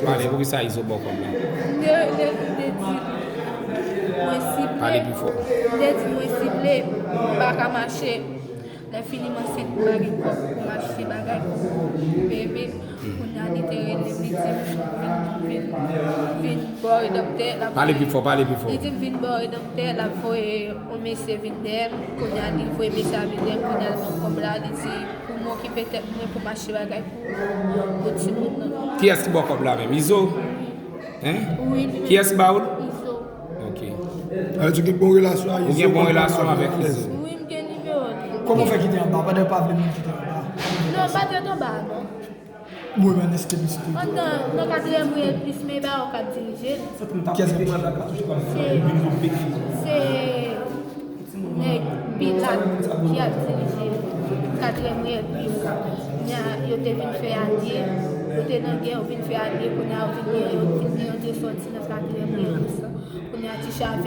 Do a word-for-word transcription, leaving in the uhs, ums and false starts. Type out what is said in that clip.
Pale, poukisa Izo ba w kòb la? Mwen, mwen, mwen di mwen sible. Pale pi fò. Mwen di mwen sible, m pa ka mache. Lè fini m ansent, m pa gen kòb pou m achte bagay pou bebe. Kounye a li te rele m, li di m vin, vin, vin bò redanmtè. L ap Pale pi fò, pale pi fò. Li di m vin bò redanmtè, l ap voye yon mesye vin dèyè m. Kounye a li voye mesye a vin dèyè m, kounye a l ban m kòb la, li di pou m okipe tèt mwen, pou m achte bagay pou, pou timoun nan. Kiyès ki ba w kòb la menm? Izo? Hein? Wi, li menm. Kiyès ki ba w l? Izo. Ok. Alè, ou gen bon relasyon ak Ou gen bon relasyon avèk Izo? Wi, m gen nimewo li. Kòman w fè kite anba? Pandan w pa vle moun kite anba? Non, pa tèt anba, non. Mwen, men eske mistik. Andan, nan katriyèm riyèl plis, men ba ou k ap dirije l. Kiyès ki te manda? Se, se nèg Pilat ki ap dirije katriyèm riyèl plis. Nya, yo te vin fè alye, yo te nan gè, yo vin fè alye, kounye a yo vin gen, yo vin gen, yo te sòti nan katriyèm riyèl plis la. Kounye a ti chavè